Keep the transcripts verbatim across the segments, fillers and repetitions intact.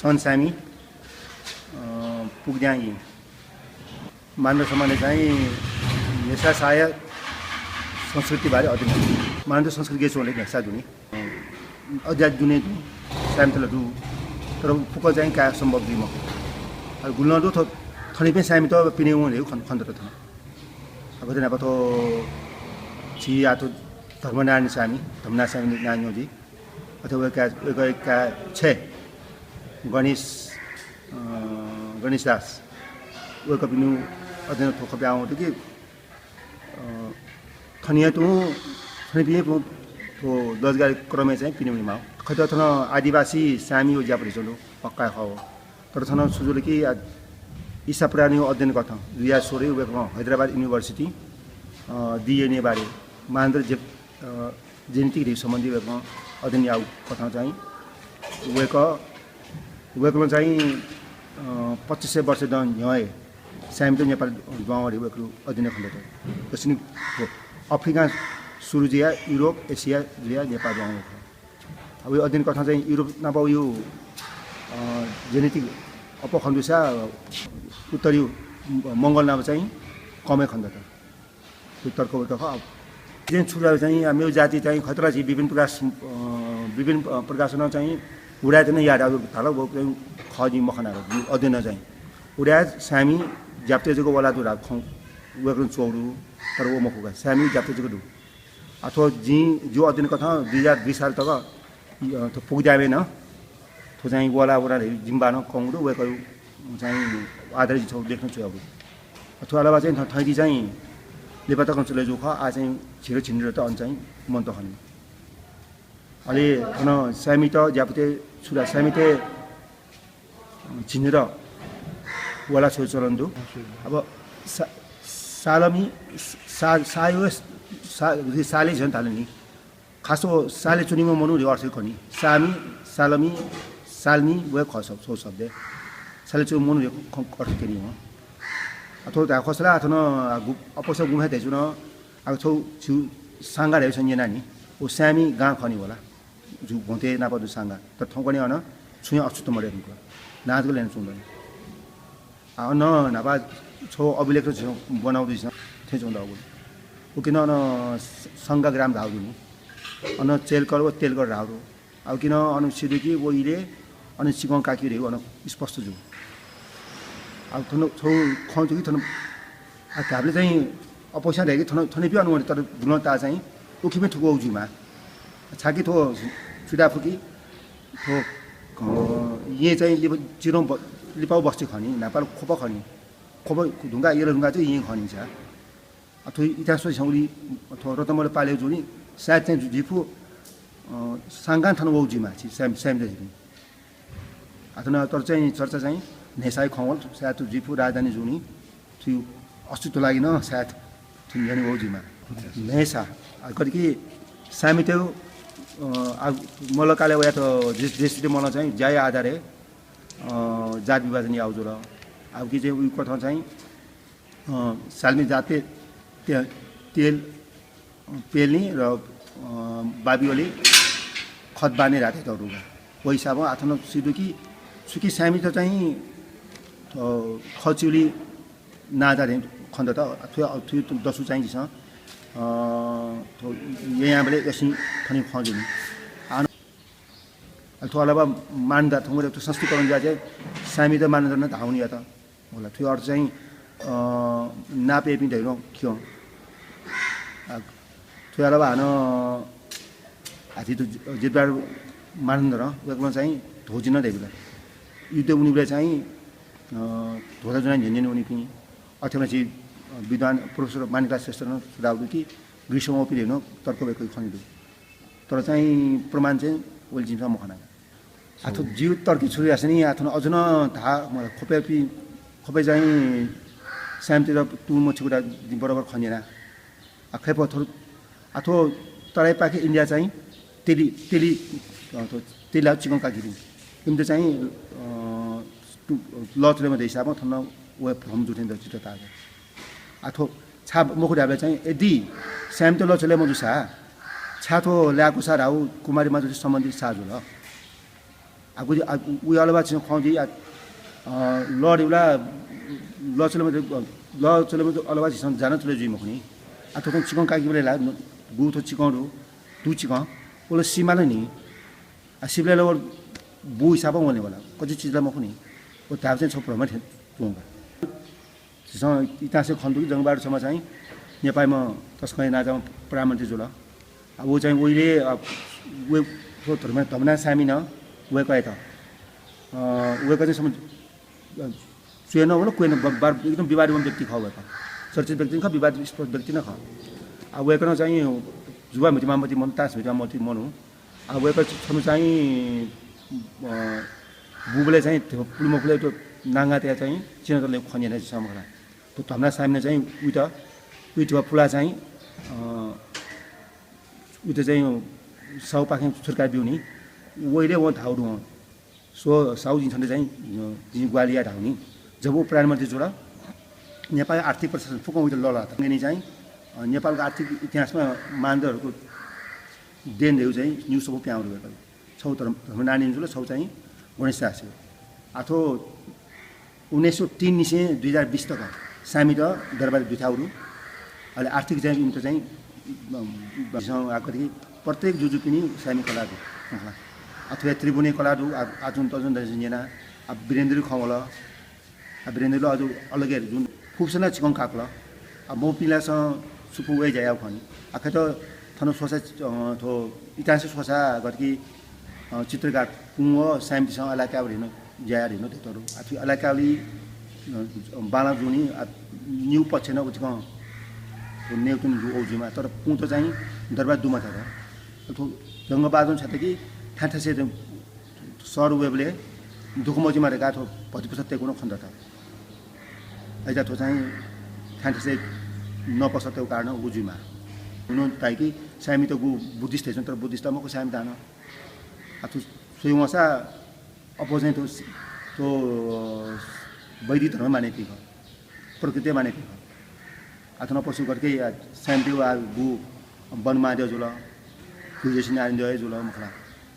अन सामी, अ, पुगद्यां ई। मानन्धर सम्बन्धी चाहिँ हेसा साय संस्कृति बारे अध्ययन। मानन्धर संस्कृति गय् च्वंले हेसा दुनि। अ, अज्याःगु दुने दु, सामित ला दु। तर फुक्क चाहिँ काये सम्भव जुइ मखु। अले गुलिं दु थ्व, थनिपिं सामित पिने वं रे खन, खन दत थन। अब गथे न्हापा थ्व झी आः थ्व धर्मनारायण सामी, धर्मनारायण सामी नां न्यं जुइ। अथवा वय्कःया, वय्कःया काय् छय् गणेश, अ, गणेश दास, वय्कःपिनिगु अध्ययन थ्व खँ पिहां वःगु दु कि, अ, थनिया तुं, थनिपिं तुं थ्व लजगाःया क्रमय् चाहिँ पिने वनेमाः। खः, थन आदिवासी सामी व ज्यापु धइच्वंगु दु, पक्का खः। तर थन छु जुल कि, आ, ईसा पुराणया अध्ययन कथं दुई हजार सोह्र वय्कलं हैदराबाद University, अ, DNA बारे, मानन्धर जे-, अ, genetic धइगु सम्बन्धी वय्कलं अध्ययन याःगु कथं चाहिँ वय्कः, वय्कलं चाहिँ, अ, पच्चिस सय वर्ष दँ न्ह्यः हे सामित नेपाल दुहां वःगु वय्कलं अध्ययन खनेदत। दक्षिण अफ्रिकां सुरु जुयाः युरोप, एसिया जुयाः नेपाल दुहां वःगु खः। अब यो अध्ययन कथं चाहिँ युरोप नाप यो, अ, genetic अप्वः खनेदुसा उत्तरीय मंगल नाप चाहिँ कम हे खनेदत। यो तर्क वय्कःया खः। अब चाहिँ छु धाःसा चाहिँ, आ, मेगु जाति चाहिँ खतरा झी विभिन्न प्रकाश, अ, विभिन्न, अ, प्रकाशनं चाहिँ हुराय् तनं याः धाल, व चाहिँ खः जिं मखना, अध्ययन चाहिँ। हुराय् सामी ज्यापुतय् जक वःगु दु धाःगु खँ वय्कलं च्वःगु दु, तर व मखु का, सामी ज्यापुतय् जक दु। अथवा जिं, जिगु अध्ययन कथं दुई हजार दुई साल तक, अ, थ्व पुगद्याःबलय् नं थ्व चाहिँ वःगु दु धइगु जिमि बाःनं कंगु दु, वय्कःया चाहिँ आधारय् जिं छगू लेख नं च्वयागु दु। थ्व अलावा चाहिँ थन थःथी चाहिँ लिपा तकं चले जूगु खः, आः चाहिँ झिंन्हय् झिंन्हय् त अन चाहिँ मन्त खनी। अले थन सामित ज्यापुतय् छु धाःसा सामितय् झिंन्हय् वःगु छगू चलन दु। अब सा-, सालमी, सा-, सायो, सा-, साले झन धाल नि। खास व साले च्वनीम्ह मनू धइगु अर्थ खनी। सामी, सालमी, सालमी व हे खः सब, छगू शब्द। साले च्वनीम्ह मनू धइगु खँ अर्थ क्यनी वं। अथवा धाये खःसा ला अथें, आ, गु-, अप्वःसा गुम्ह हे धयाच्वन, आ, छगू झीगु सांगा धयाच्वंगु न्यना नि। व सामी गां खः नि वःगु ला। झीगु घ्वंतय् नाप दुगु सांगा। तर थौंकन्हय् अन छुं हे अस्तित्व मदयेधुंकल। नां जक ल्यनाच्वंगु दु नि। आ, अन न्हापा छगू अभिलेख झीसं ब्वनागु दु, झीसं थें च्वंगु दु। उकिं अन स-, संगा ग्राम धाःगु दु नि। अन चेलकर व तेलकर धाःगु दु। आ, उकिं अन सी दु कि व इलय् अन चिकं काकी धइगु अन स्पष्ट जू। आ, थन छगू खँ जू कि थन, आ, धाःबलय् चाहिँ अप्वःसां धाइ कि थन, थनपिं अन वने, तर गुलिं ताः चाहिँ उखुन्हु थुकू वःगु जुइमाः। छाय्कि थ्व छु धाये फु कि थ्व, अ, येँ चाहिँ लिपा चिरं ब-, लिपागु बस्ती खः नि, न्हापां ख्वप खः नि। ख्वप धुंकाः, यल धुंकाः चाहिँ येँ खः नि सा। अ, थ्व इतिहास स्वयाः झीसं उलि, अ, थ्व रत्नमल्ल पालय् जूगु नि, सायद चाहिँ जु-, जुइफु, अ, सांगां थन वःगु जुइमाः, छि सायद, सायद चाहिँ। अथें तर चाहिँ चर्चा चाहिँ न्हय्साया खँ वल, सायद थ्व जुइफु राजधानी जूगु नि, थ्व अस्तित्व लागि नं सायद थ्व न्ह्यःने वःगु जुइमाः। न्हय्सा, आ, कति कि सामितय्, अ, आ, मल्ल कालय् वयात जे-, जेसुइत मल्लं चाहिँ ज्याया आधारय्, अ, जात विभाजन याःगु जुल। अब कि चाहिँ उइ कथं चाहिँ, अ, सालमी जातय् ते-, तेल, अ, पेलनी र, अ, बाबी ओली खत बानी राते तःगु का। व हिसाबं आः थन सी दु कि छुकी सामित चाहिँ, अ, खः च्वली नां जाः धइगु खनेदत। थ्व, थ्व दसु चाहिँ झीसं, अ, थ्व येँयाःबलय् यासें थनिगु खँ जुल नि। आ, अले थ्व अलावा मानन्धर थौंकन्हय् थ्व संस्कृतिकरण जुयाः चाहिँ सामित मानन्धर नं धाःगु नि यात। होला, थ्व अर्थ चाहिँ, अ, नापयापिं धइगु खँ। आ, थ्व अलावा हानं, आ, झी थ्व जि-, जितबहादुर मानन्धर, वय्कलं चाहिँ ध्वजि नं धयाबिल। युद्ध वनीबलय् चाहिँ, अ, ध्वजा ज्वनाः न्ह्यःने वनीपिं, अथेमा झी, अ, विद्वान प्रोफेसर माणिकलाल श्रेष्ठं नं सुझाव दु कि ग्रीसं वःपिं धइगु नं तर्क वय्कःया खनेदु। तर चाहिँ प्रमाण चाहिँ ओले जिमिसं मखना। आ, थ्व जिगु तर्क छु याःसा नि, आ, थन अझ नं धा, म, ख्वपय् पि-, ख्वपय् चाहिँ सामितय्त तुं मछिकू धइगु जिं बराबर खँ न्यना। आ, खय्‌प थ्व, आ, थ्व तराईपाखे इन्डिया चाहिँ तेली, तेली, अ, थ्व तेली हाःगु चिकं काकीपिं। इमित चाहिँ, अ, तु-, लः च्वलेमा धइगु हिसाबं थन व भ्रम जू थें दु चित्त ताःगु। आ, थ्व छाय् मखु धाःबलय् चाहिँ यदि सामित लः च्वले मजूसा छाय् थ्व ल्याःकुसा धाःगु कुमारी माजुली सम्बन्धी छाय् जुल? आगु, आ, उ अलवा झीसं खँ जुइ, आ, अ, लः देउला, लः चले मते, लः चले मते अलवा झीसं जाना चले जुइ मखुनि। आ, थ्व चिकं काकीबलय् ला, गु थ्व चिकं दु, दु चिकं, व ला सिमाल नि। आ, सिबलय् ला व बु हिसाबं वने वला, कति चिज ला मखुनि। व धाव चाहिँ छौ भ्रम थें तुं का। झीसं इतिहासय् खने दु कि जंगबहादुर शर्मा चाहिँ नेपाःम्ह तसकं हे नांजाःम्ह प्रधानमन्त्री जुल। आ, व चाहिँ वहिले, आ, व, थ्व धर्म-, धर्मनारायण सामी नं वय्कःयात, अ, वय्कः चाहिँ सम-, अ, च्वय् नं वल, क्वय् नं ब-, बार एकदम विवादीय व्यक्ति खः वय्कः। चर्चित व्यक्ति नं खः, विवादस्पद व्यक्ति नं खः। आ, वय्कलं चाहिँ जुवा म्हितेमाःम्ह मनू, तास म्हितेमाःम्ह मनू। आ, वय्कः छन्हु चाहिँ, अ, बुबलय् चाहिँ पुलि मफुलय् त नांगातय् चाहिँ चिनातले खँ न्यना झीसं मखला। त धर्मनारायण सामी नं चाहिँ उइत, उइत पुला चाहिँ, अ, उइत चाहिँ साहुपाखें छुटकारा ब्यूनि। वहिले वं धाउ दुं। सो साहु जिं थन चाहिँ, अ, जिं ग्वाहालि याये धाउनि। जब उ प्रधानमन्त्री जुल, नेपाल आर्थिक प्रशासन फुक्कं उइत लःल्हात। गनि चाहिँ, अ, नेपालको आर्थिक इतिहासमा मानदण्डहरूको देन धयु चाहिँ न्यू सफू प्याउँ रुबे। छौ धर्म, धर्मनारायण जुल, छौ चाहिँ गणेश शास्त्री। आ थ्व उन्नाइस सौ तीन निसें दुई हजार बिस तक सामीत दरबार दुथ्याउ दु। अले आर्थिक चाहिँ इमित चाहिँ, अम, झीसं आकति प्रत्येक जुजुपिनि सामी कला दु। अथवा त्रिभुवनय् कला दु, आ, आजुन तजुन दनिस न्यना, आ, वीरेन्द्र खँ वल। आ, वीरेन्द्र अजु अलगे जुन फुक्कसिनं चिकं काकल। आ, मौपिलासं सुपु वये जाया खनि। आ, खेत थन स्वसा, अ, थ्व इतिहास स्वसा गतकि, अ, चित्रकार पुंव सामितिसं अलाकावर हिन जाया हिन तेतरु। आ, थि अलाकावली, अ, बाला जुनि, आ, न्यू पक्षन उचिकं थ्व नेउतुन जु औ जुमा। तर पुंत चाहिँ दरबार दुमा थात। थ्व जंगबहादुर छात कि थाथासे सर वेबले दुःख मजिमा रेका थ्व भतिपुसा तेकुन खन्दत। अइजा थ्व चाहिँ थाथासे नपसतेउ कारण उगु जुइमा। उन्होंने ताइ कि सामित गु बुद्धिस्ट हे छन्, तर बुद्धिस्ट मखु सामित हानं। आ थ्व स्वयं वंसा अप्वः चाहिँ थ्व, थ्व वैदिक धर्म माने पिख, प्रकृति माने पिख। आ थन पशु गतके आ सामित आ गु वन महादेव जुल, तुलसी नारायण देव जुल मखला।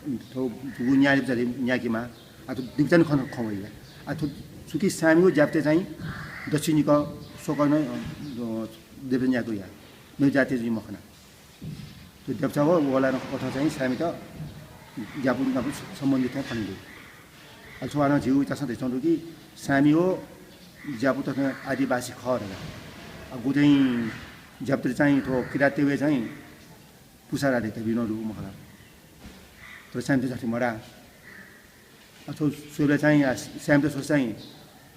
थ्व गु न्याय जरे न्याकिमा। आ थ्व दिवचन खन खवैया। आ थ्व सुकी सामी व जापते चाहिँ दक्षिणिक सोकन, अ, देवता न्याकुया। मे जाति जुइ मखना। थ्व देवता व वला न कथा चाहिँ सामित ज्यापु नापु सम्बन्धित खने दु। अथवा न झिउ इतिहास देचौं दु कि सामी व ज्यापु तथा आदिवासी खः धका। आ, गु चाहिँ ज्यापुत चाहिँ थ्व किरात तेवे चाहिँ पुसा राधे त बिनो दु मखला। तर सामित जाति मरा। अथवा स्वयेबलय् चाहिँ, आ, सामित स्व चाहिँ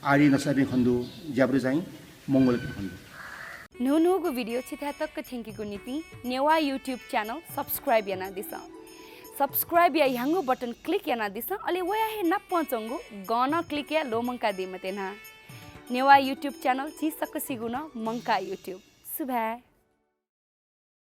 आर्य नसापिं खने दु, ज्यापुत चाहिँ मंगलपिं खने दु। न्हून्हूगु video छिथाय् तक थ्यंकीगु निंतिं नेवाः YouTube channel subscribe यानादिसँ। Subscribe या ह्याउँगु button click यानादिसँ, अले वया हे नापं च्वंगु गं नं click याये ल्वःमंकादी मते न्हा। नेवाः YouTube channel झी सकसिगु नं मंकाः YouTube। सुभाय्।